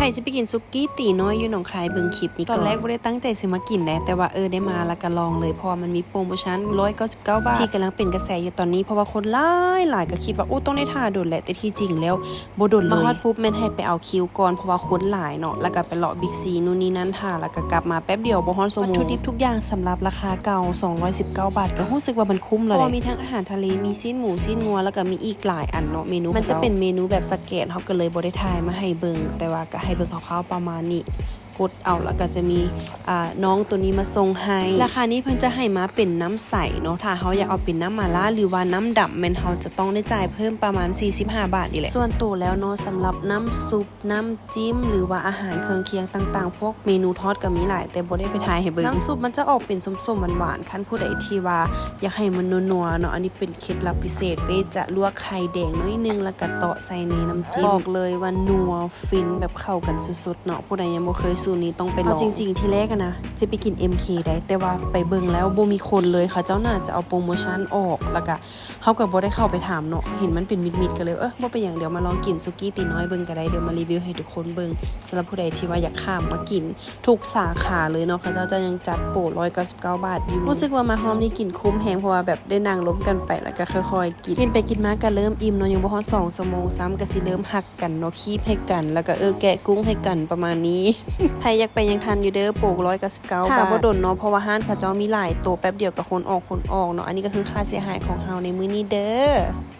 ໃຜຊິໄປກິນສຸກີ້ຕີນ້ອຍຢູ່ໜອງຄາຍ ເບິ່ງຄລິບນີ້ກ່ອນ. ຕອນແລກບໍ່ໄດ້ຕັ້ງໃຈຊິມາກິນແດ່ ແຕ່ວ່າ ເອີ ໄດ້ມາແລ້ວກໍລອງເລີຍ ເພາະວ່າມັນມີໂປຣໂມຊັນຮ້ອຍເກົ້າສິບເກົ້າບາດ ທີ່ກຳລັງເປັນກະແສຢູ່ຕອນນີ້ ເພາະວ່າຄົນຫຼາຍໆ ກໍຄິດວ່າ ໂອ້ ຕ້ອງໄດ້ຖ້າດົນແຫຼະ ແຕ່ທີ່ຈິງແລ້ວບໍ່ດົນເລີຍ. ມາຮອດປຸບແມ່ນໃຫ້ໄປເອົາຄິວກ່ອນ ເພາະວ່າຄົນຫຼາຍເນາະ ແລ້ວກໍໄປເລາະບິກຊີ ນູ່ນນີ້ນັ້ນ ຖ້າ ແລ້ວກໍກັບມາແປັບດຽວ ບໍ່ຮອດຊົ່ວໂມງ. ວັດຖຸດິບທຸກຢ່າງສຳລັບລາຄາເກົ່າ ສອງຮ້ອຍສິບເກົ້າບາດ ກໍຮູ້ສຶກວ່າມັນຄຸ້ມແລ້ວເດ້ ເພາະວ່າມີທັງອາຫານທະເລ ມີຊີ້ນໝູ ຊີ້ນງົວ ແລ້ວກໍມີອີກຫຼາຍອັນເນາະ ເມນູ. ມັນຈະເປັນເມນູແບບສະແກນ ເຮົາກໍເລີຍບໍ່ໄດ້ຖ່າຍມາໃຫ້ເບິ່ງ ແຕ່ວ່າກໍໃຫ້ເບິ່ງຄ່າວໆປະມານນີ້ ກົດເອົາ ແລ້ວກໍຈະມີ ອ່າ ນ້ອງໂຕນີ້ມາສົ່ງໃຫ້. ລາຄານີ້ເພິ່ນຈະໃຫ້ມາເປັນນ້ຳໃສເນາະ ຖ້າເຮົາຢາກເອົາເປັນນ້ຳໝາລ່າ ຫຼືວ່ານ້ຳດຳ ແມ່ນເຮົາຈະຕ້ອງໄດ້ຈ່າຍເພີ່ມປະມານສີ່ສິບຫ້າບາດນີ້ແຫຼະ. ສ່ວນໂຕແລ້ວເນາະ ສຳລັບນ້ຳຊຸບ ນ້ຳຈິ້ມ ຫຼືວ່າອາຫານເຄື່ອງຄຽງຕ່າງໆ ພວກເມນູທອດກໍມີຫຼາຍ ແຕ່ບໍ່ໄດ້ໄປຖ່າຍໃຫ້ເບິ່ງ. ນ້ຳຊຸບມັນຈະອອກເປັນສົ້ມໆ ຫວານໆ ຄັນຜູ້ໃດທີ່ວ່າຢາກໃຫ້ມັນນົວໆເນາະ ອັນນີ້ເປັນເຄັດລັບພິເສດ ເປ້ຈະລວກໄຂ່ແດງໜ້ອຍໜຶ່ງ ແລ້ວກໍເຕາະໃສ່ໃນນ້ຳຈິ້ມ. ບອກເລີຍວ່ານົວ ຟິນ ແບບເຂົ້າກັນສຸດໆເນາະ ຜູ້ໃດຍັງບໍ່ເຄີຍສູດນີ້ຕ້ອງໄປລອງ. ເອົາຈິງໆ ທີແລກຫັ້ນນະ ຈະໄປກິນເອັມເຄໄດ໋ ແຕ່ວ່າໄປເບິ່ງແລ້ວບໍ່ມີຄົນເລີຍ ເຂົາເຈົ້າໜ້າຈະເອົາໂປຣໂມຊັນອອກ ແລ້ວກະເຮົາກໍບໍ່ໄດ້ເຂົ້າໄປຖາມເນາະ ເຫັນມັນເປັນມິດໆ ກໍເລີຍ ເອີ ບໍ່ເປັນຫຍັງ ດຽວມາລອງກິນສຸກີ້ຕີນ້ອຍເບິ່ງກໍໄດ້ ດຽວມາຣີວິວໃຫ້ທຸກຄົນເບິ່ງ. ສຳລັບຜູ້ໃດທີ່ວ່າຢາກຂ້າມມາກິນ ທຸກສາຂາເລີຍເນາະ ເຂົາເຈົ້າຈະຍັງຈັດໂປຮ້ອຍເກົ້າສິບເກົ້າບາດຢູ່. ຮູ້ສຶກວ່າມາຮອບນີ້ກິນຄຸ້ມແຮງ ເພາະວ່າແບບໄດ້ນັ່ງລົມກັນໄປ ແລ້ວກໍຄ່ອຍໆກິນ. ກິນໄປກິນມາກໍເລີ່ມອີ່ມເນາະ ຍັງບໍ່ຮອດສອງຊົ່ວໂມງຊ້ຳ ກໍຊິເລີ່ມຮັກກັນເນາະ ຄີບໃຫ້ກັນ ແລ້ວກໍ ເອີ ແກະກຸ້ງໃຫ້ກັນປະມານນີ້. ໃຜຢາກໄປຍັງທັນຢູ່ເດີ ໂປຮ້ອຍເກົ້າສິບເກົ້າບາດ. ຖ້າບໍ່ດົນເນາະ ເພາະວ່າຮ້ານເຂົາເຈົ້າມີຫຼາຍໂຕ ແປັບດຽວກໍຄົນອອກຄົນອອກເນາະ. ອັນນີ້ກໍຄືຄ່າເສຍຫາຍຂອງເຮົາໃນມື້ນີ້ເດີ.